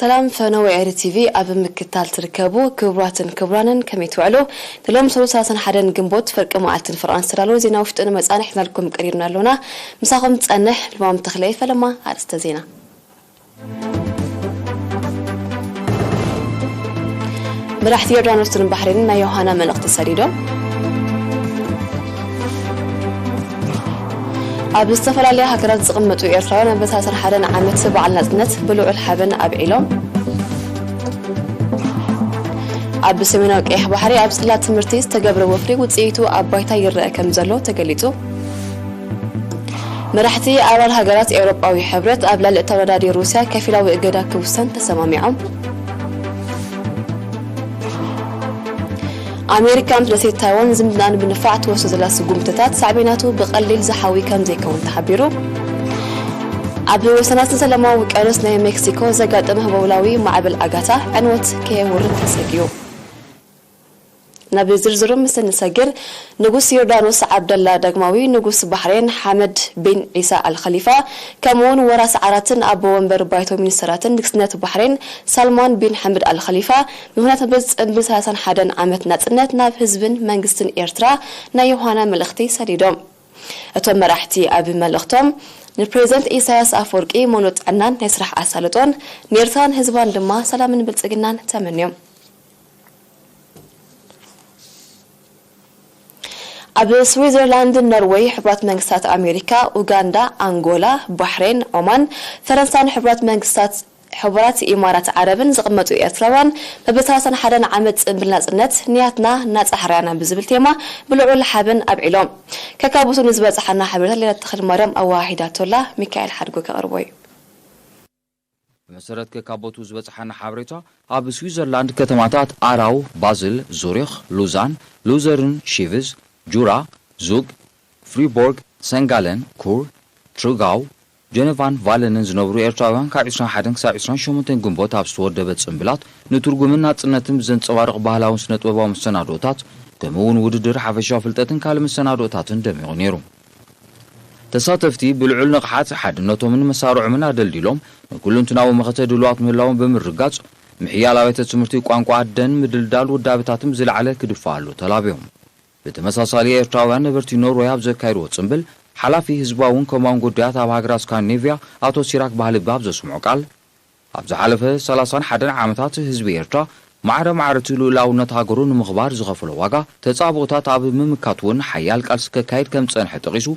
ሰላም ፈነወ ኤሪ ቲቪ ኣብ ምክታል ትርከቡ ክቡራትን ክቡራንን፣ ከመይ ትውዕሉ? ንሎም ሰሉስ ሰላሳን ሓደን ግንቦት ፍርቂ መዓልትን ፍርቓን ዝተዳለወ ዜና ውሽጥን መጻን ሒዝናልኩም ቀሪብና ኣሎና። ምሳኹም ትጸንሕ ልማም ተኽለ። ፈለማ ኣርእስተ ዜና። መራሕቲ ዮርዳኖስን ባሕሬንን ናይ ዮሃና መልእኽቲ ሰዲዶም። ኣብ ዝተፈላለያ ሃገራት ዝቕመጡ ኤርትራውያን ኣብ ሰላሳን ሓደን ዓመት በዓል ናጽነት ብልዑል ሓበን ኣብዒሎም። ኣብ ሰሜናዊ ቀይሕ ባሕሪ ኣብ ጽላት ትምህርቲ ዝተገብረ ወፍሪ ውጽኢቱ ኣብ ባይታ ይረአ ከም ዘሎ ተገሊጹ። መራሕቲ ኣባል ሃገራት ኤውሮጳዊ ሕብረት ኣብ ልዕሊ እተወዳዳሪ ሩስያ ከፊላዊ እገዳ ክውሰን ተሰማሚዖም። ኣሜሪካ ምስ ደሴት ታይዋን ዝምድና ንምንፋዕ ትወስዶ ዘላ ስጉምትታት ሳዕቤናቱ ብቐሊል ዝሓዊ ከም ዘይከውን ተሓቢሩ። ኣብ ወሰናስን ሰላማዊ ውቅያኖስ ናይ ሜክሲኮ ዘጋጠመ ህቦብላዊ ማዕበል ኣጋታ ዕንወት ከየውርድ ተሰጊኡ። ናብ ዝርዝሩ ምስ እንሰግር፣ ንጉስ ዮርዳኖስ ዓብደላ ዳግማዊ ንጉስ ባሕሬን ሓመድ ቢን ዒሳ ኣል ኸሊፋ፣ ከምኡውን ወራስ ዓራትን ኣቦ ወንበር ባይቶ ሚኒስተራትን ንግስነት ባሕሬን ሳልማን ቢን ሓመድ ኣል ኸሊፋ፣ ብምኽንያት መበል ጽንብል ሰላሳን ሓደን ዓመት ናጽነት ናብ ህዝብን መንግስትን ኤርትራ ናይ ዮሃና መልእኽቲ ሰዲዶም። እቶም መራሕቲ ኣብ መልእኽቶም፣ ንፕሬዝደንት ኢሳያስ ኣፈወርቂ ሙሉእ ጥዕናን ናይ ስራሕ ኣሳልጦን፣ ንኤርትራን ህዝባን ድማ ሰላምን ብልጽግናን ተመንዮም። ኣብ ስዊዘርላንድ፣ ኖርወይ፣ ሕቡራት መንግስታት ኣሜሪካ፣ ኡጋንዳ፣ ኣንጎላ፣ ባሕሬን፣ ዖማን፣ ፈረንሳን ሕቡራት መንግስታት ሕቡራት ኢማራት ዓረብን ዝቕመጡ ኤርትራውያን፣ መበል ሰላሳን ሓደን ዓመት ጽንብል ናጽነት፣ ንያትና ናጻ ሕርያና ብዝብል ቴማ ብልዑል ሓበን ኣብዒሎም። ከካቡቱ ንዝበጽሓና ሓበሬታ ሌላ ተኽለ ማርያም ኣወሃሂዳቶላ፣ ሚካኤል ሓድጎ ከቕርቦ እዩ። ብመሰረት ከካቦቱ ዝበጽሓና ሓበሬታ፣ ኣብ ስዊዘርላንድ ከተማታት ኣራው፣ ባዝል፣ ዙሪኽ፣ ሉዛን፣ ሉዘርን፣ ሺቭዝ፣ ጁራ፣ ዙግ፣ ፍሪቦርግ፣ ሰንጋለን፣ ኩር፣ ትሩጋው፣ ጀነቫን ቫለንን ዝነብሩ ኤርትራውያን፣ ካብ ዕስራን ሓደን ክሳብ ዕስራን ሸሞንተን ግንቦት ኣብ ዝተወደበ ጽምብላት፣ ንትርጉምን ናጽነትን ብዘንጸባርቕ ባህላውን ስነ-ጥበባዊ መሰናድኦታት፣ ከምኡ እውን ውድድር ሓፈሻዊ ፍልጠትን ካልእ መሰናድኦታትን ደሚቑ ነይሩ። ተሳተፍቲ ብልዑል ንቕሓት፣ ሓድነቶምን መሳርዖምን ኣደልዲሎም፣ ንኩሉንትናዊ መኸተ ድሉዋት ምህላዎም ብምርግጋጽ፣ ምሕያል ኣብያተ ትምህርቲ ቋንቋ ኣደን ምድልዳል ውዳበታትን ብዝለዓለ ክድፈኣሉ ተላብዮም። ብተመሳሳሊ፣ ኤርትራውያን ነበርቲ ኖርወይ ኣብ ዘካየድዎ ጽምብል፣ ሓላፊ ህዝባውን ኮማውን ጉዳያት ኣብ ሃገራት ስካንዲኔቭያ ኣቶ ሲራክ ባህልቢ ኣብ ዘስምዖ ቃል፣ ኣብ ዝሓለፈ ሰላሳን ሓደን ዓመታት ህዝቢ ኤርትራ ማዕረ ማዕረ እቲ ልኡላውነት ሃገሩ ንምኽባር ዝኸፈሎ ዋጋ ተጻብኦታት ኣብ ምምካት እውን ሓያል ቃልሲ ከካይድ ከም ዝጸንሐ ጠቒሱ፣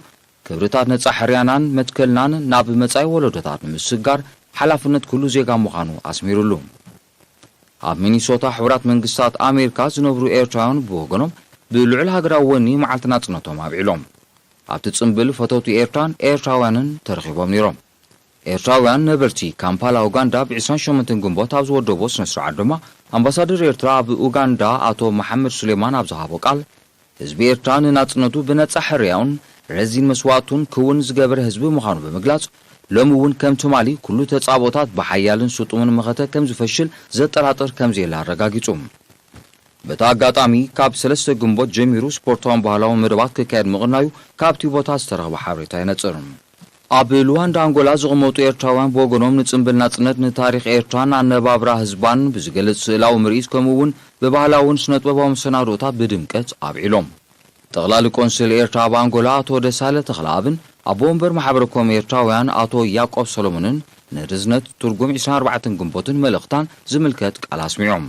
ክብርታት ነጻ ሕርያናን መትከልናን ናብ መጻኢ ወለዶታት ንምስግጋር ሓላፍነት ኩሉ ዜጋ ምዃኑ ኣስሚሩሉ። ኣብ ሚኒሶታ ሕቡራት መንግስታት ኣሜሪካ ዝነብሩ ኤርትራውያን ብወገኖም ብልዑል ሃገራዊ ወኒ መዓልቲ ናጽነቶም ኣብዒሎም። ኣብቲ ጽምብል ፈተውቲ ኤርትራን ኤርትራውያንን ተረኺቦም ነይሮም። ኤርትራውያን ነበርቲ ካምፓላ ኡጋንዳ ብ ዕስራን ሸሞንተን ግንቦት ኣብ ዝወደቦ ስነ ስርዓት ድማ ኣምባሳደር ኤርትራ ኣብ ኡጋንዳ ኣቶ መሓመድ ሱሌማን ኣብ ዝሃቦ ቃል፣ ህዝቢ ኤርትራ ንናጽነቱ ብነጻ ሕርያኡን ረዚን መስዋእቱን ክውን ዝገበረ ህዝቢ ምዃኑ ብምግላጽ፣ ሎሚ እውን ከም ትማሊ ኩሉ ተጻብኦታት ብሓያልን ስጡምን መኸተ ከም ዝፈሽል ዘጠራጥር ከም ዘየለ ኣረጋጊጹ። በቲ ኣጋጣሚ፣ ካብ ሰለስተ ግንቦት ጀሚሩ ስፖርታውን ባህላውን መደባት ክካየድ ምቕናዩ ካብቲ ቦታ ዝተረኽበ ሓበሬታ የነጽር። ኣብ ሉዋንዳ ኣንጎላ ዝቕመጡ ኤርትራውያን ብወገኖም፣ ንጽምብል ናጽነት ንታሪኽ ኤርትራን ኣነባብራ ህዝባን ብዝገልጽ ስእላዊ ምርኢት፣ ከምኡ እውን ብባህላውን ስነ-ጥበባዊ መሰናድኦታት ብድምቀት ኣብዒሎም። ጠቕላሊ ቆንስል ኤርትራ ኣብ ኣንጎላ ኣቶ ደሳለ ተኽለኣብን ኣቦ ወንበር ማሕበረ ኮም ኤርትራውያን ኣቶ ያቆብ ሰሎሞንን ንርዝነት ትርጉም ዕስራን ኣርባዕተን ግንቦትን መልእኽታን ዝምልከት ቃል ኣስሚዖም።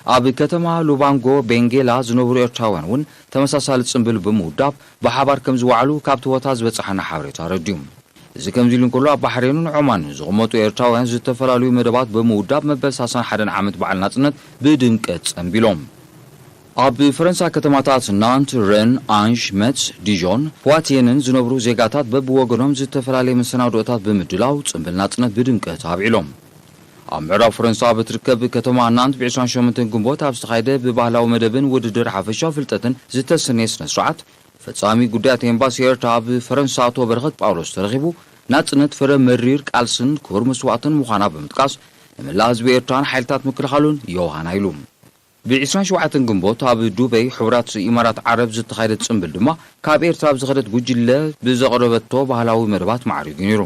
ኣብ ከተማ ሉባንጎ ቤንጌላ ዝነብሩ ኤርትራውያን እውን ተመሳሳሊ ጽምብል ብምውዳብ ብሓባር ከም ዝወዓሉ ካብቲ ቦታ ዝበጽሓና ሓበሬታ ኣረድዩ። እዚ ከምዚ ኢሉ እንከሎ፣ ኣብ ባሕሬንን ዖማንን ዝቕመጡ ኤርትራውያን ዝተፈላለዩ መደባት ብምውዳብ መበል ሰላሳን ሓደን ዓመት በዓል ናጽነት ብድምቀት ጸንቢሎም። ኣብ ፈረንሳ ከተማታት ናንት፣ ረን፣ ኣንሽ፣ መትስ፣ ዲዦን፣ ፖዋትየንን ዝነብሩ ዜጋታት በብወገኖም ዝተፈላለየ መሰናድኦታት ብምድላው ጽምብል ናጽነት ብድምቀት ኣብዒሎም። ኣብ ምዕራብ ፈረንሳ ኣብ እትርከብ ከተማ ናንት ብ ዕስራን ሸሞንተን ግንቦት ኣብ ዝተኻየደ ብባህላዊ መደብን ውድድር ሓፈሻዊ ፍልጠትን ዝተሰነየ ስነ ስርዓት፣ ፈጻሚ ጉዳያት ኤምባሲ ኤርትራ ኣብ ፈረንሳ ኣቶ በረኸት ጳውሎስ ተረኺቡ፣ ናጽነት ፍረ መሪር ቃልስን ክቡር መስዋእትን ምዃና ብምጥቃስ፣ ንመላእ ህዝቢ ኤርትራን ሓይልታት ምክልኻሉን ዮሃና ኢሉ። ብ ዕስራን ሸውዓተን ግንቦት ኣብ ዱበይ ሕቡራት ኢማራት ዓረብ ዝተኻየደ ጽምብል ድማ፣ ካብ ኤርትራ ብዝኸደት ጉጅለ ብዘቕረበቶ ባህላዊ መደባት ማዕሪጉ ነይሩ።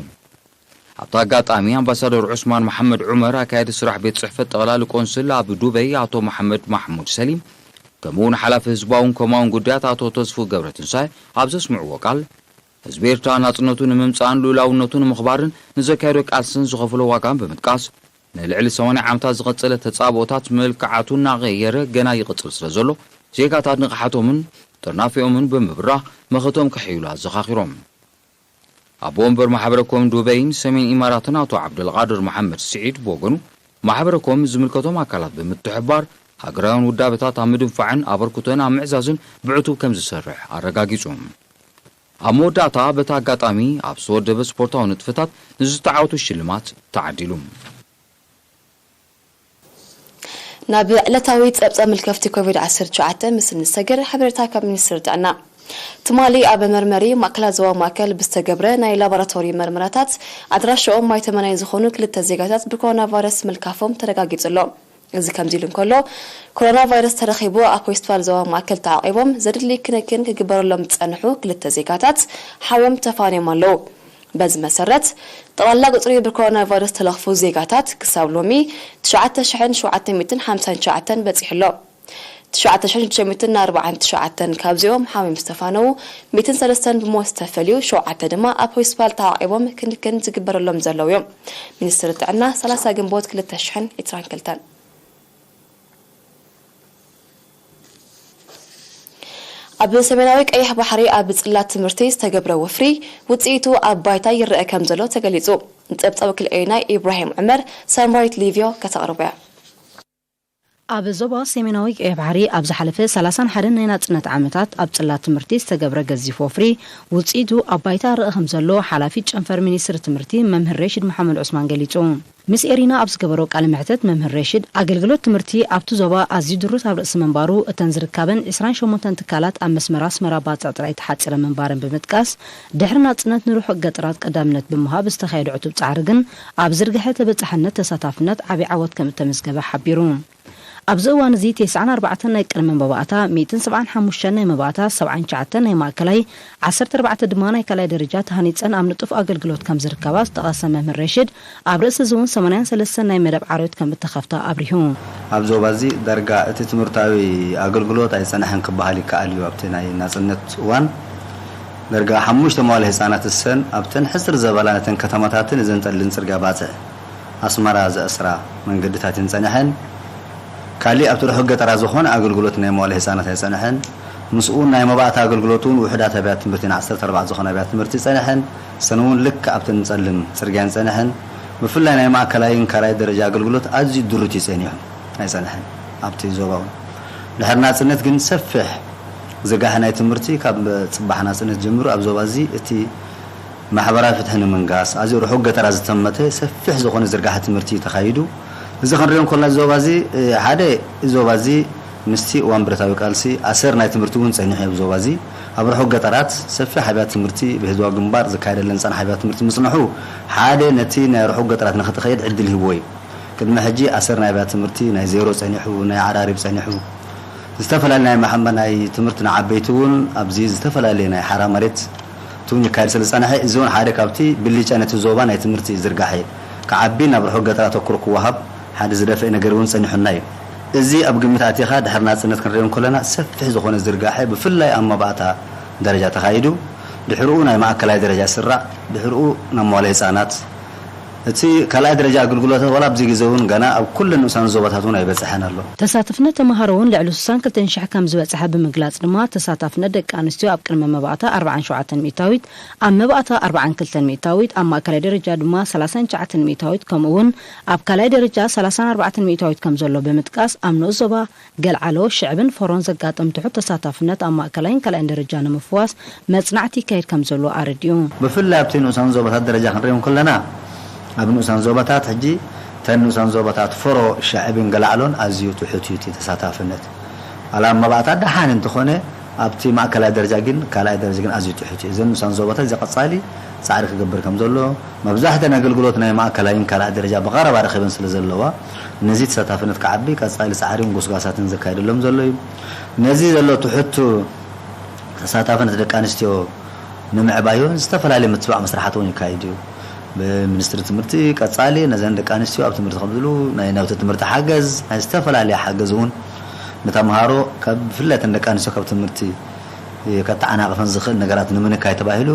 ኣብቲ ኣጋጣሚ ኣምባሳደር ዑስማን መሓመድ ዑመር፣ ኣካያዲ ስራሕ ቤት ጽሕፈት ጠቕላሊ ቆንስል ኣብ ዱበይ ኣቶ መሓመድ ማሕሙድ ሰሊም፣ ከምኡ እውን ሓላፊ ህዝባውን ኮማውን ጉዳያት ኣቶ ተስፉ ገብረትንሳኤ ኣብ ዘስምዕዎ ቃል፣ ህዝቢ ኤርትራ ናጽነቱ ንምምጻእን ልኡላውነቱ ንምኽባርን ንዘካየዶ ቃልስን ዝኸፈሎ ዋጋን ብምጥቃስ፣ ንልዕሊ ሰማንያ ዓመታት ዝቐጸለ ተጻብኦታት መልክዓቱ እናቐየረ ገና ይቕጽል ስለ ዘሎ፣ ዜጋታት ንቕሓቶምን ጥርናፊኦምን ብምብራህ መኸቶም ከሕይሉ ኣዘኻኺሮም። ኣቦ ወንበር ማሕበረ ኮም ዱበይን ሰሜን ኢማራትን ኣቶ ዓብደልቃድር መሓመድ ስዒድ ብወገኑ፣ ማሕበረ ኮም ዝምልከቶም ኣካላት ብምትሕብባር ሃገራውያን ውዳበታት ኣብ ምድንፋዕን ኣበርክቶን ኣብ ምዕዛዝን ብዕቱብ ከም ዝሰርሕ ኣረጋጊጹ። ኣብ መወዳእታ በቲ ኣጋጣሚ ኣብ ዝተወደበ ስፖርታዊ ንጥፈታት ንዝተዓወቱ ሽልማት ተዓዲሉ። ናብ ዕለታዊ ጸብጻብ ምልከፍቲ ኮቪድ ዓሰርተ ትሽዓተ ምስ እንሰግር፣ ሓበሬታ ካብ ሚኒስትሪ ጥዕና። ትማሊ ኣብ መርመሪ ማእከላት ዞባ ማእከል ብዝተገብረ ናይ ላቦራቶሪ መርመራታት፣ ኣድራሻኦም ማይ ተመናይ ዝኾኑ ክልተ ዜጋታት ብኮሮና ቫይረስ ምልካፎም ተረጋጊጹ ኣሎ። እዚ ከምዚ ኢሉ እንከሎ፣ ኮሮና ቫይረስ ተረኺቡ ኣብ ሆስፒታል ዞባ ማእከል ተዓቂቦም ዘድሊ ክንክን ክግበረሎም ዝጸንሑ ክልተ ዜጋታት ሓውዮም ተፋንዮም ኣለዉ። በዚ መሰረት፣ ጠቕላላ ቁጽሪ ብኮሮና ቫይረስ ተለኽፉ ዜጋታት ክሳብ ሎሚ ትሽዓተ ሽሕን ሸውዓተ ሚእትን ሓምሳን ትሽዓተን በጺሑ ኣሎ። ትሽዓተ ሽሕን ሽዱሽተ ሚእትን ኣርባዓን ትሽዓተን ካብዚኦም ሓሚም ዝተፋነዉ፣ ሚእትን ሰለስተን ብሞት ዝተፈልዩ፣ ሸውዓተ ድማ ኣብ ሆስፒታል ተዓቂቦም ክንክን ዝግበረሎም ዘለዉ እዮም። ሚኒስትሪ ጥዕና፣ ሰላሳ ግንቦት ክልተ ሽሕን ዕስራን ክልተን። ኣብ ሰሜናዊ ቀይሕ ባሕሪ ኣብ ጽላት ትምህርቲ ዝተገብረ ወፍሪ ውጽኢቱ ኣብ ባይታ ይረአ ከም ዘሎ ተገሊጹ። ንጸብጻብ ክልኤና ኢብራሂም ዑመር ሳምራዊት ሊቭዮ ከተቕርቦ እያ። ኣብ ዞባ ሰሜናዊ ቀይሕ ባሕሪ ኣብ ዝሓለፈ ሰላሳን ሓደን ናይ ናጽነት ዓመታት ኣብ ጽላት ትምህርቲ ዝተገብረ ገዚፍ ወፍሪ ውጽኢቱ ኣብ ባይታ ይረአ ከም ዘሎ ሓላፊ ጨንፈር ሚኒስትሪ ትምህርቲ መምህር ሬሽድ መሓመድ ዑስማን ገሊጹ። ምስ ኤሪና ኣብ ዝገበሮ ቃለ መሕትት መምህር ሬሽድ፣ ኣገልግሎት ትምህርቲ ኣብቲ ዞባ ኣዝዩ ድሩት ኣብ ርእሲ ምንባሩ፣ እተን ዝርካበን ዕስራን ሸሞንተን ትካላት ኣብ መስመር ኣስመራ ባጽዕ ጥራይ ተሓጺረ ምንባረን ብምጥቃስ፣ ድሕሪ ናጽነት ንርሑቕ ገጠራት ቀዳምነት ብምሃብ ዝተኻየደ ዕቱብ ጻዕሪ ግን ኣብ ዝርግሐ ተበጻሕነት ተሳታፍነት ዓቢ ዓወት ከም እተመዝገበ ሓቢሩ። ኣብዚ እዋን እዚ ተስዓን ኣርባዕተን ናይ ቅድመ መባእታ፣ ሚእትን ሰብዓን ሓሙሽተን ናይ መባእታ፣ ሰብዓን ትሽዓተን ናይ ማእከላይ፣ ዓሰርተ ኣርባዕተ ድማ ናይ ካልኣይ ደረጃ ተሃኒጸን ኣብ ንጡፍ ኣገልግሎት ከም ዝርከባ ዝጠቐሰ መምህር ሬሽድ፣ ኣብ ርእሲ እዚ እውን ሰማንያን ሰለስተን ናይ መደብ ዓርዮት ከም እተኸፍታ ኣብሪሁ። ኣብ ዞባ እዚ ዳርጋ እቲ ትምህርታዊ ኣገልግሎት ኣይጸንሐን ክበሃል ይከኣል እዩ። ኣብቲ ናይ ናጽነት እዋን ዳርጋ ሓሙሽተ መዋለ ህጻናት እሰን ኣብተን ሕጽር ዘበላ ነተን ከተማታትን እዘን ጸሊም ጽርግያ ባጽዕ ኣስመራ ዘእስራ መንገድታት እየን ጸኒሐን። ካሊእ ኣብቲ ርሑቕ ገጠራት ዝኾነ ኣገልግሎት ናይ መዋለ ህጻናት ኣይጸንሐን። ምስኡ ናይ መባእታ ኣገልግሎት እውን ውሑዳት ኣብያተ ትምህርቲ፣ ን ዓሰርተ ኣርባዕተ ዝኾነ ኣብያተ ትምህርቲ ጸኒሐን። እሰን እውን ልክዕ ኣብተን ጸልም ጽርግያን ጸኒሐን። ብፍላይ ናይ ማእከላይን ካልኣይ ደረጃ ኣገልግሎት ኣዝዩ ድሩት እዩ ጸኒሑ፣ ኣይጸንሐን ኣብቲ ዞባ እውን። ድሕሪ ናጽነት ግን ሰፊሕ ዝርጋሐ ናይ ትምህርቲ ካብ ጽባሕ ናጽነት ጀሚሩ ኣብ ዞባ እዚ እቲ ማሕበራዊ ፍትሒ ንምንጋስ፣ ኣዝዩ ርሑቕ ገጠራት ዝተመተ ሰፊሕ ዝኾነ ዝርጋሐ ትምህርቲ እዩ ተኻይዱ። እዚ ክንሪኦ እንከለና፣ እዚ ዞባ እዚ፣ እ፣ ሓደ፣ እዚ ዞባ እዚ ምስቲ እዋን ብረታዊ ቃልሲ ኣሰር ናይ ትምህርቲ እውን ጸኒሑ እዩ። ኣብ ዞባ እዚ፣ ኣብ ርሑቕ ገጠራት ሰፊሕ ኣብያተ ትምህርቲ ብህዝባዊ ግንባር ዝካየደለን ዝጸንሐ ኣብያተ ትምህርቲ ምጽንሑ፣ ሓደ ነቲ ናይ ርሑቕ ገጠራት ንኽትኸይድ ዕድል ሂብዎ እዩ። ቅድሚ ሕጂ ኣሰር ናይ ኣብያተ ትምህርቲ ናይ ዜሮ ጸኒሑ፣ ናይ ዓራሪብ ጸኒሑ፣ ዝተፈላለዩ ናይ ማሕመ-፣ ናይ ትምህርቲ ንዓበይቲ እውን ኣብዚ ዝተፈላለየ ናይ ሓራ መሬት እውን ይካየድ ስለ ዝጸንሐ፣ እዚ እውን ሓደ ካብቲ ብልጫ ነቲ ዞባ ናይ ትምህርቲ ዝርጋሐ ክዓቢ፣ ናብ ርሑቕ ገጠራት ኣተኩሮ ክወሃብ ሓደ ዝደፍአ ነገር እውን ጸኒሑና እዩ። እዚ ኣብ ግምት ኣቲኻ ድሕሪ ናጽነት ክንሪኦ እንከለና ሰፊሕ ዝኾነ ዝርጋሐ ብፍላይ ኣብ መባእታ ደረጃ ተኻይዱ፣ ድሕርኡ ናይ ማእከላይ ደረጃ ስራዕ፣ ድሕርኡ ናብ መዋለ ህጻናት፣ እቲ ካልኣይ ደረጃ ኣገልግሎታት ዋላ ኣብዚ ግዜ እውን ገና ኣብ ኩለን ንኡሳን ዞባታት እውን ኣይበጽሐን ኣሎ። ተሳትፍነት ተምሃሮ እውን ልዕሊ ስሳን ክልተን ሽሕ ከም ዝበጽሐ ብምግላጽ ድማ፣ ተሳታፍነት ደቂ ኣንስትዮ ኣብ ቅድመ መባእታ ኣርባዓን ሸውዓተን ሚእታዊት፣ ኣብ መባእታ ኣርባዓን ክልተን ሚእታዊት፣ ኣብ ማእከላይ ደረጃ ድማ ሰላሳን ትሽዓተን ሚእታዊት፣ ከምኡ እውን ኣብ ካልኣይ ደረጃ ሰላሳን ኣርባዕተን ሚእታዊት ከም ዘሎ ብምጥቃስ፣ ኣብ ንኡስ ዞባ ገልዓሎ፣ ሽዕብን ፎሮን ዘጋጥም ትሑት ተሳታፍነት ኣብ ማእከላይን ካልኣይን ደረጃ ንምፍዋስ መጽናዕቲ ይካየድ ከም ዘሎ ኣረዲኡ። ብፍላይ ኣብቲ ንኡሳን ዞባታት ደረጃ ክንሪኦ እንከለና፣ ኣብ ንኡሳን ዞባታት ሕጂ እተን ንኡሳን ዞባታት ፎሮ፣ ሽዕብን ገላዕሎን ኣዝዩ ትሑት እዩ እቲ ተሳታፍነት። ዋላ ኣብ መባእታ ደሓን እንተኾነ፣ ኣብቲ ማእከላይ ደረጃ ግን፣ ካልኣይ ደረጃ ግን ኣዝዩ ትሑት እዩ። እዘን ንኡሳን ዞባታት እዚ ቀጻሊ ጻዕሪ ክገብር ከም ዘሎ፣ መብዛሕተን ኣገልግሎት ናይ ማእከላይን ካልኣይ ደረጃ ብቐረባ ረኺበን ስለ ዘለዋ፣ ነዚ ተሳታፍነት ክዓቢ ቀጻሊ ጻዕርን ጎስጓሳትን ዘካየደሎም ዘሎ እዩ። ነዚ ዘሎ ትሑት ተሳታፍነት ደቂ ኣንስትዮ ንምዕባይ እውን ዝተፈላለየ ምትባዕ መስራሓት እውን ይካየድ እዩ። ብሚኒስትሪ ትምህርቲ ቀጻሊ ነዘን ደቂ ኣንስትዮ ኣብ ትምህርቲ ከምዝሉ ናይ ናውቲ ትምህርቲ ሓገዝ፣ ናይ ዝተፈላለየ ሓገዝ እውን ንተምሃሮ ካብ ብፍላይ እተን ደቂ ኣንስትዮ ካብ ትምህርቲ ከተዓናቕፈን ዝኽእል ነገራት ንምንካይ ተባሂሉ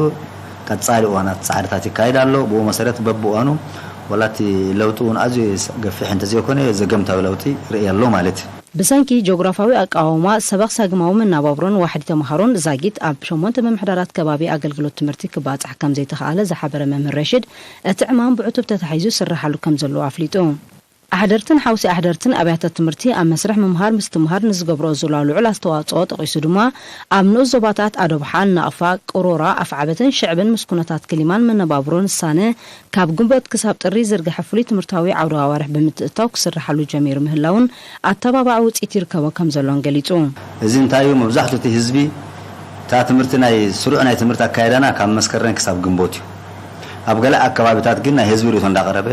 ቀጻሊ እዋናት ጻዕርታት ይካየድ ኣሎ። ብኡ መሰረት በብእዋኑ ዋላ እቲ ለውጢ እውን ኣዝዩ ገፊሕ እንተዘይኮነ ዘገምታዊ ለውጢ ርእየ ኣሎ ማለት እዩ። ብሰንኪ ጂኦግራፋዊ ኣቃውማ ሰበኽ ሳግማዊ መናባብሮን ዋሕዲ ተምሃሮን ዛጊት ኣብ ሸሞንተ ምምሕዳራት ከባቢ ኣገልግሎት ትምህርቲ ክባጻሕ ከም ዘይተኻእለ ዝሓበረ መምህር ረሽድ፣ እቲ ዕማም ብዕቱብ ተታሒዙ ይስራሓሉ ከም ዘለዎ ኣፍሊጡ። ኣሕደርትን ሓውሲ ኣሕደርትን ኣብያተ ትምህርቲ ኣብ መስርሕ ምምሃር ምስትምሃር ንዝገብሮ ዝላ ልዑል ኣስተዋጽኦ ጠቒሱ ድማ፣ ኣብ ንኡስ ዞባታት ኣዶብሓ፣ ናቕፋ፣ ቅሮራ፣ ኣፍዓበትን ሽዕብን ምስ ኩነታት ክሊማን መነባብሮን ዝሳነ ካብ ግንቦት ክሳብ ጥሪ ዝርግሐ ፍሉይ ትምህርታዊ ዓውደ ኣዋርሕ ብምትእትታው ክስርሓሉ ጀሚሩ ምህላውን ኣተባባዒ ውፅኢት ይርከቦ ከም ዘሎን ገሊፁ። እዚ እንታይ እዩ? መብዛሕትኡ እቲ ህዝቢ እታ ትምህርቲ ናይ ስሩዕ ናይ ትምህርቲ ኣካየዳና ካብ መስከረም ክሳብ ግንቦት እዩ። ኣብ ገለ ኣከባቢታት ግን ናይ ህዝቢ ርእቶ እንዳቐረበ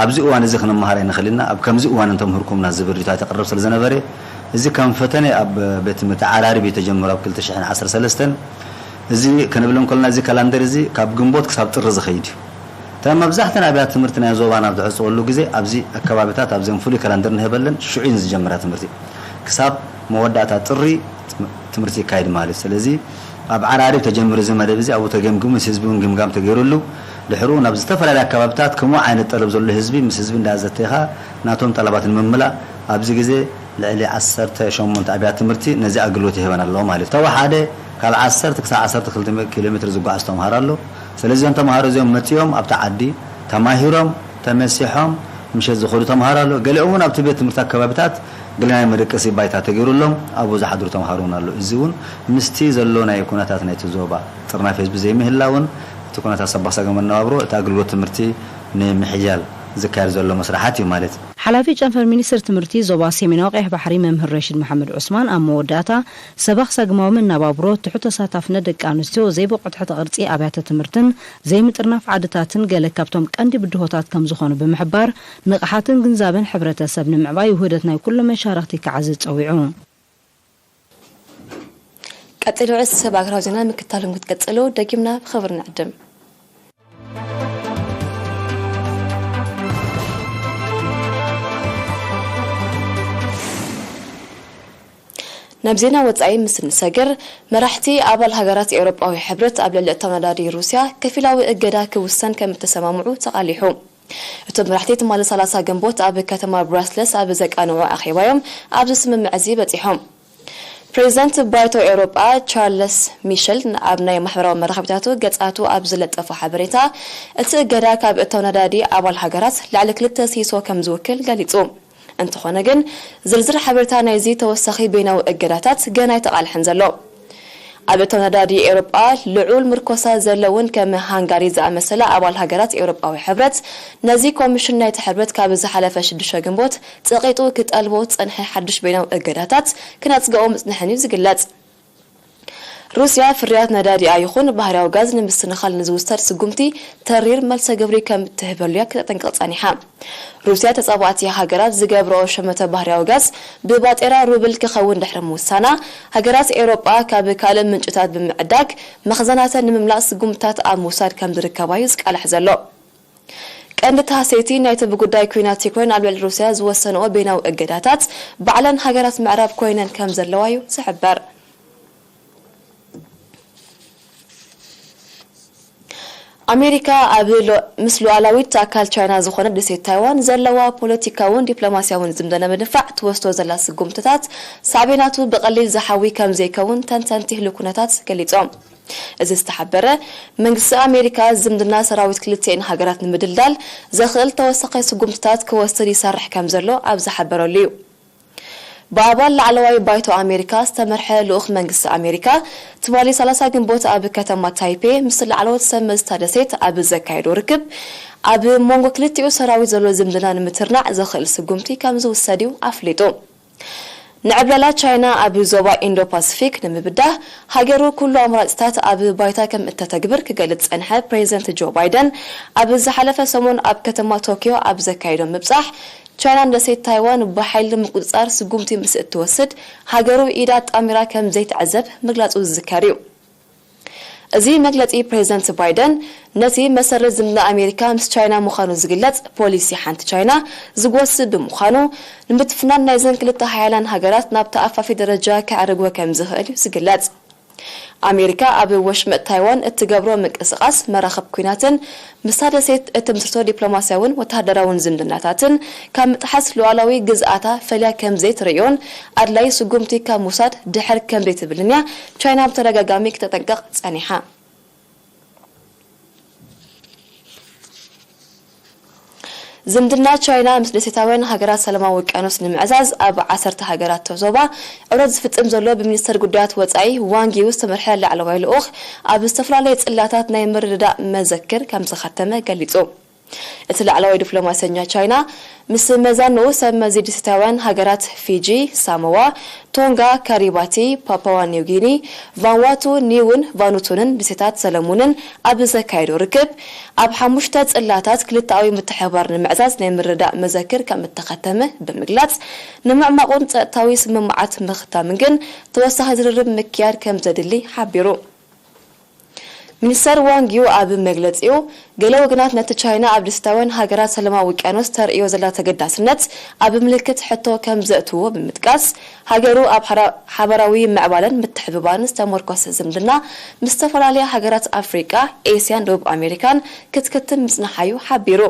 ኣብዚ እዋን እዚ ክንመሃር ኣይንኽእል ኢና፣ ኣብ ከምዚ እዋን እንተምህርኩምና ዝብል ርእቶ ኣይተቕርብ ስለ ዝነበረ እዚ ከም ፈተነ ኣብ ቤት ትምህርቲ ዓራርብ እዩ ተጀምሩ ኣብ ክልተ ሽሕን ዓሰርተ ሰለስተን። እዚ ክንብል እንከለና እዚ ካላንደር እዚ ካብ ግንቦት ክሳብ ጥሪ ዝኸይድ እዩ። እተን መብዛሕተን ኣብያተ ትምህርቲ ናይ ዞባና ኣብ ዝዕጸወሉ ግዜ ኣብዚ ኣከባቢታት ኣብዘን ፍሉይ ካላንደር ንህበለን ሽዑ እየን ዝጀምራ ትምህርቲ። ክሳብ መወዳእታ ጥሪ ትምህርቲ ይካየድ ማለት እዩ። ስለዚ ኣብ ዓራርብ ተጀሚሩ እዚ መደብ እዚ ኣብኡ ተገምጊሙ ምስ ህዝቢ እውን ግምጋም ተገይሩሉ ድሕሩ ናብ ዝተፈላለዩ ኣከባቢታት ከምኡ ዓይነት ጠለብ ዘሎ ህዝቢ ምስ ህዝቢ እንዳዘተኻ ናቶም ጠለባት ንምምላእ ኣብዚ ግዜ ልዕሊ ዓሰርተ ሸሞንተ ኣብያተ ትምህርቲ ነዚ ኣገልግሎት ይህበን ኣለዎ ማለት እዩ። ተወሓደ ካብ ዓሰርተ ክሳብ ዓሰርተ ክልተ ኪሎ ሜትር ዝጓዓዝ ተምሃሮ ኣሎ። ስለዚ እዞም ተምሃሮ እዚኦም መጺኦም ኣብቲ ዓዲ ተማሂሮም ተመሲሖም ምሸት ዝኸዱ ተምሃሮ ኣሎ። ገሊኦም እውን ኣብቲ ቤት ትምህርቲ ኣከባቢታት ገለ ናይ መደቀሲ ባይታ ተገይሩሎም ኣብኡ ዝሓድሩ ተምሃሮ እውን ኣሎ። እዚ እውን ምስቲ ዘሎ ናይ ኩነታት ናይቲ ዞባ ጥርናፍ ህዝቢ ዘይምህላውን እቲ ኩነታት ሰባኽ ሳግማዊ መነባብሮ እቲ ኣገልግሎት ትምህርቲ ንምሕያል ዝካየድ ዘሎ መስራሓት እዩ ማለት እዩ። ሓላፊ ጨንፈር ሚኒስትሪ ትምህርቲ ዞባ ሰሜናዊ ቀይሕ ባሕሪ መምህር ረሽድ መሓመድ ዑስማን ኣብ መወዳእታ ሰባኽ ሳግማዊ መነባብሮ፣ ትሑት ተሳታፍነት ደቂ ኣንስትዮ፣ ዘይብቑዕ ትሕተ ቅርጺ ኣብያተ ትምህርትን ዘይምጥርናፍ ዓድታትን ገለ ካብቶም ቀንዲ ብድሆታት ከም ዝኾኑ ብምሕባር፣ ንቕሓትን ግንዛበን ሕብረተሰብ ንምዕባይ ውህደት ናይ ኩሎም መሻርኽቲ ክዓዝዝ ጸዊዑ። ቀጺሉ ርእሰ ሰብ ኣገራዊ ዜና ምክታሎም ክትቀጽሉ ደጊምና ብኽብሪ ንዕድም። ናብ ዜና ወጻኢ ምስ እንሰግር፣ መራሕቲ ኣባል ሃገራት ኤውሮጳዊ ሕብረት ኣብ ልዕሊ እተወ ነዳዲ ሩስያ ከፊላዊ እገዳ ክውሰን ከም እተሰማምዑ ተቓሊሑ። እቶም መራሕቲ ትማሊ ሰላሳ ግንቦት ኣብ ከተማ ብራስለስ ኣብ ዘቃንዑ ኣኼባዮም ኣብዚ ስምምዕ እዚ በጺሖም። ፕሬዚዳንት ባይቶ ኤውሮጳ ቻርለስ ሚሸል ኣብ ናይ ማሕበራዊ መራኸቢታቱ ገጻቱ ኣብ ዝለጠፎ ሓበሬታ፣ እቲ እገዳ ካብ እተው ነዳዲ ኣባል ሃገራት ልዕሊ ክልተ ሲሶ ከም ዝውክል ገሊጹ። እንተኾነ ግን፣ ዝርዝር ሓበሬታ ናይዚ ተወሳኺ በይናዊ እገዳታት ገና ኣይተቓልሐን ዘሎ። ኣብ እተው ነዳዲ ኤውሮጳ ልዑል ምርኮሳ ዘለውን ከም ሃንጋሪ ዝኣመሰላ ኣባል ሃገራት ኤውሮጳዊ ሕብረት፣ ነዚ ኮሚሽን ናይቲ ሕብረት ካብ ዝሓለፈ ሽዱሽተ ግንቦት ጸቒጡ ክጠልቦ ዝጸንሐ ሓድሽ በይናዊ እገዳታት ክነጽግኦ ምጽንሐን እዩ ዝግለጽ። ሩስያ ፍርያት ነዳዲኣ ይኹን ባህርያዊ ጋዝ ንምስትንኻል ንዝውሰድ ስጉምቲ ተሪር መልሰ ግብሪ ከም እትህበሉ እያ ክተጠንቅቕ ጸኒሓ። ሩስያ ተጻባእቲ ሃገራት ዝገብርኦ ሸመተ ባህርያዊ ጋዝ ብባጤራ ሩብል ክኸውን ድሕሪ ምውሳና፣ ሃገራት ኤውሮጳ ካብ ካልእ ምንጭታት ብምዕዳግ መኽዘናተን ንምምላእ ስጉምትታት ኣብ ምውሳድ ከም ዝርከባ እዩ ዝቃላሕ ዘሎ። ቀንዲ ተሃሰይቲ ናይቲ ብጉዳይ ኲናት ዩክሬን ኣብ ልዕሊ ሩስያ ዝወሰንኦ በይናዊ እገዳታት ባዕለን ሃገራት ምዕራብ ኮይነን ከም ዘለዋ እዩ ዝሕበር። ኣሜሪካ ኣብ ሉ-፣ ምስ ሉዓላዊት ኣካል ቻይና ዝኾነት ደሴት ታይዋን ዘለዋ ፖለቲካውን ዲፕሎማስያውን ዝምድና ንምድንፋዕ ትወስዶ ዘላ ስጉምትታት ሳዕቤናቱ ብቐሊል ዝሓዊ ከም ዘይከውን ተንተንቲ ህሉው ኩነታት ገሊጾም። እዚ ዝተሓበረ፣ መንግስቲ ኣሜሪካ ዝምድና ሰራዊት ክልቲኤን ሃገራት ንምድልዳል ዘኽእል ተወሳኺ ስጉምትታት ክወስድ ይሰርሕ ከም ዘሎ ኣብ ዝሓበረሉ እዩ። ብኣባል ላዕለዋይ ባይቶ ኣሜሪካ ዝተመርሐ ልኡኽ መንግስቲ ኣሜሪካ ትማሊ ሰላሳ ግንቦት ኣብ ከተማ ታይፔ ምስ ላዕለዎት ሰብ መዚ እታ ደሴት ኣብ ዘካየዶ ርክብ፣ ኣብ መንጎ ክልቲኡ ሰራዊት ዘሎ ዝምድና ንምትርናዕ ዘኽእል ስጉምቲ ከም ዝውሰድ እዩ ኣፍሊጡ። ንዕብለላ ቻይና ኣብ ዞባ ኢንዶ ፓሲፊክ ንምብዳህ ሃገሩ ኩሉ ኣማራጺታት ኣብ ባይታ ከም እተተግብር ክገልጽ ዝጸንሐ ፕሬዚደንት ጆ ባይደን፣ ኣብ ዝሓለፈ ሰሙን ኣብ ከተማ ቶኪዮ ኣብ ዘካየዶ ምብጻሕ፣ ቻይና ንደሴት ታይዋን ብሓይሊ ንምቁጽጻር ስጉምቲ ምስ እትወስድ፣ ሃገሩ ኢዳ ኣጣሚራ ከም ዘይትዕዘብ ምግላጹ ዝዝከር እዩ። እዚ መግለጺ ፕሬዝደንት ባይደን ነቲ መሰረት ዝምድና ኣሜሪካ ምስ ቻይና ምዃኑ ዝግለጽ ፖሊሲ ሓንቲ ቻይና ዝጎስብ ብምዃኑ፣ ንምትፍናን ናይዘን ክልተ ሓያላን ሃገራት ናብ ተኣፋፊ ደረጃ ከዕርግዎ ከም ዝኽእል እዩ ዝግለጽ። ኣሜሪካ ኣብ ወሽመጥ ታይዋን እትገብሮ ምንቅስቓስ መራኽብ ኲናትን ምስታ ደሴት እትምስርቶ ዲፕሎማስያውን ወተሃደራውን ዝምድናታትን ካብ ምጥሓስ ሉዓላዊ ግዝኣታ ፈልያ ከም ዘይትርእዮን ኣድላይ ስጉምቲ ካብ ምውሳድ ድሕር ከም ዘይትብልን እያ ቻይና ብተደጋጋሚ ክተጠንቀቕ ጸኒሓ። ዝምድና ቻይና ምስ ደሴታውያን ሃገራት ሰላማዊ ውቅያኖስ ንምዕዛዝ ኣብ ዓሰርተ ሃገራት ዞባ ዕረት ዝፍጽም ዘሎ ብሚኒስተር ጉዳያት ወጻኢ ዋንግ ዩ ዝተመርሐ ላዕለዋይ ልኡኽ ኣብ ዝተፈላለየ ጽላታት ናይ ምርድዳእ መዘክር ከም ዝኸተመ ገሊጹ። እቲ ላዕለዋይ ዲፕሎማሰኛ ቻይና ምስ መዛንኡ ሰብ መዚ ደሴታውያን ሃገራት ፊጂ፣ ሳሞዋ፣ ቶንጋ፣ ካሪባቲ፣ ፓፓዋ ኒው ጊኒ፣ ቫንዋቱ፣ ኒውን ቫኑቱንን ደሴታት ሰለሙንን ኣብ ዘካየዶ ርክብ፣ ኣብ ሓሙሽተ ጽላታት ክልተኣዊ ምትሕብባር ንምዕዛዝ ናይ ምርዳእ መዘክር ከም እተኸተመ ብምግላጽ፣ ንምዕማቑን ጸጥታዊ ስምምዓት ምኽታምን ግን ተወሳኺ ዝርርብ ምክያድ ከም ዘድሊ ሓቢሩ። ሚኒስተር ዋንግ ዩ ኣብ መግለጺኡ፣ ገለ ወገናት ነቲ ቻይና ኣብ ደሴታውያን ሃገራት ሰላማዊ ውቅያኖስ ተርእዮ ዘላ ተገዳስነት ኣብ ምልክት ሕቶ ከም ዘእትዎ ብምጥቃስ፣ ሃገሩ ኣብ ሓራ-፣ ሓባራዊ ምዕባለን ምትሕብባርን ዝተመርኮሰ ዝምድና ምስ ዝተፈላለያ ሃገራት ኣፍሪቃ፣ ኤስያን ደቡብ ኣሜሪካን ክትክትም ምጽንሓዩ ሓቢሩ።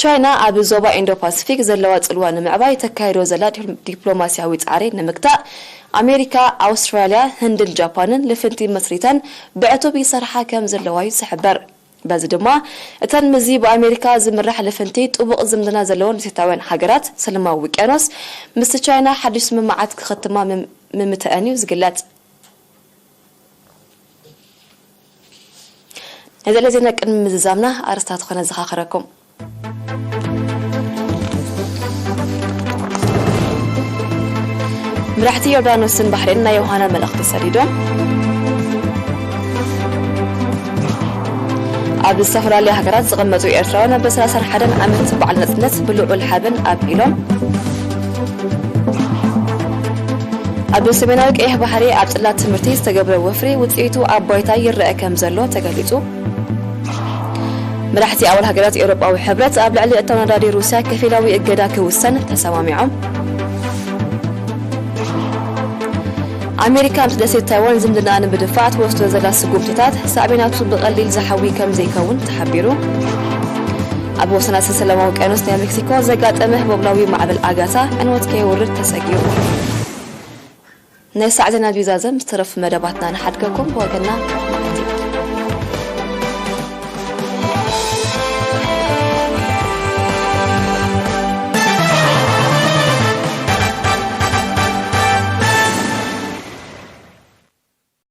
ቻይና ኣብ ዞባ ኢንዶ ፓሲፊክ ዘለዋ ጽልዋ ንምዕባይ ተካይዶ ዘላ ዲፕ-፣ ዲፕሎማስያዊ ጻዕሪ ንምግታእ፣ ኣሜሪካ፣ ኣውስትራልያ፣ ህንድን ጃፓንን ልፍንቲ መስሪተን ብዕቱብ ይሰርሓ ከም ዘለዋ እዩ ዝሕበር። በዚ ድማ፣ እተን ምስዚ ብኣሜሪካ ዝምራሕ ልፍንቲ ጥቡቕ ዝምድና ዘለወን ደሴታውያን ሃገራት ሰለማዊ ውቅያኖስ፣ ምስቲ ቻይና ሓድሽ ስምምዓት ክኸትማ ምም-፣ ምምተአን እዩ ዝግለጽ። ነዚ ዜና ቅድሚ ምዝዛምና ኣርእስታት ኾነ ዘኻኽረኩም። መራሕቲ ዮርዳኖስን ባሕሬን ናይ ዮሃና መልእኽቲ ሰዲዶም። ኣብ ዝተፈላለያ ሃገራት ዝቕመጡ ኤርትራውያን ኣብ ሰላሳን ሓደን ዓመት በዓል ናጽነት ብልዑል ሓበን ኣብዒሎም። ኣብ ሰሜናዊ ቀይሕ ባሕሪ ኣብ ጽላት ትምህርቲ ዝተገብረ ወፍሪ ውጽኢቱ ኣብ ባይታ ይረአ ከም ዘሎ ተገሊጹ። መራሕቲ ኣባል ሃገራት ኤውሮጳዊ ሕብረት ኣብ ልዕሊ እተወዳዳሪ ሩስያ ከፊላዊ እገዳ ክውሰን ተሰማሚዖም። ኣሜሪካ ምስ ደሴት ታይዋን ዝምድና ንምድፋዕ ትወስዶ ዘላ ስጉምትታት ሳዕቤናቱ ብቐሊል ዝሓዊ ከም ዘይከውን ተሓቢሩ። ኣብ ወሰናስን ሰላማዊ ውቅያኖስ ናይ ሜክሲኮ ዘጋጠመ ህቦብላዊ ማዕበል ኣጋታ ዕንወት ከየውርድ ተሰጊኡ። ናይ ሳዕ ዜና ቢዛዘ ምስ ተረፉ መደባትና ንሓድገኩም ብወገንና።